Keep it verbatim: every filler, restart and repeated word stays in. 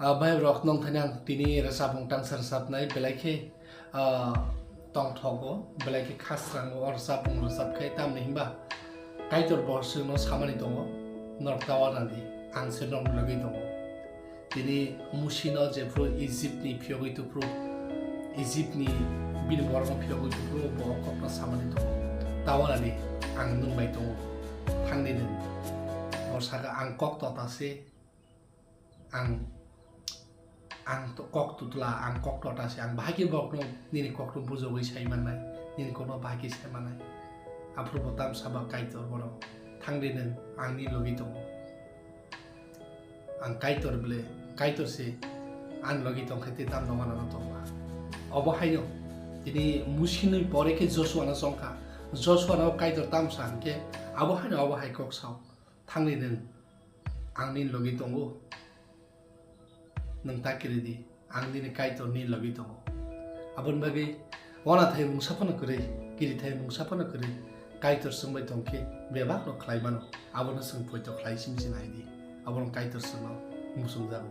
Ah, bhai rok, nong thani ang tini rwchapmung tangsa rwchapnai, belai khe, ah, tongthogo, belai khe khasrango o rwchapmung rwchap khe, tamni hinba Kaitor bo chwngno samani tongo, norok ta uanadi, ang se norokni logi tongo. Tini Musino jephru Egypt ni phiyogwi tuphru, Egypt ni bini borokno phiyogwi tuphru, bo o kokno samani tongo, ta uanadi, ang nwng bai tongo, thangdi nwng. Bo saka, ang kok tota se, ang, ang to-, kok tutla, ang kok tota se, ang bahai khe borokno nini kokno bujogwi sai mannai, nini kokno bahai khe sai mannai. Aphuru bo tamsa ba Kaitor bono, thangdi nwng, ang nini logi tongo. Ang Kaitor ble, Kaitor se ani logi tong khe tei tamno uanano tongma. Obo haino tini Musini pore khe Josuano chongkha. Josuano Kaitor tamsa hwnkhe abo haino obo hai kok sao, thangdi nwng, ang nini logi tongo, nwng ta kiri di, ang nini Kaitor nini logi tongo. Aboni bagwi uanathai mungsa phano kwrwi, kirithai mungsa phano kwrwi, Kaitor chwngbai tong khe bebakno khlai mano, abono chwng poito khlai simi se nai di, abono Kaitor chwngno muchungjago.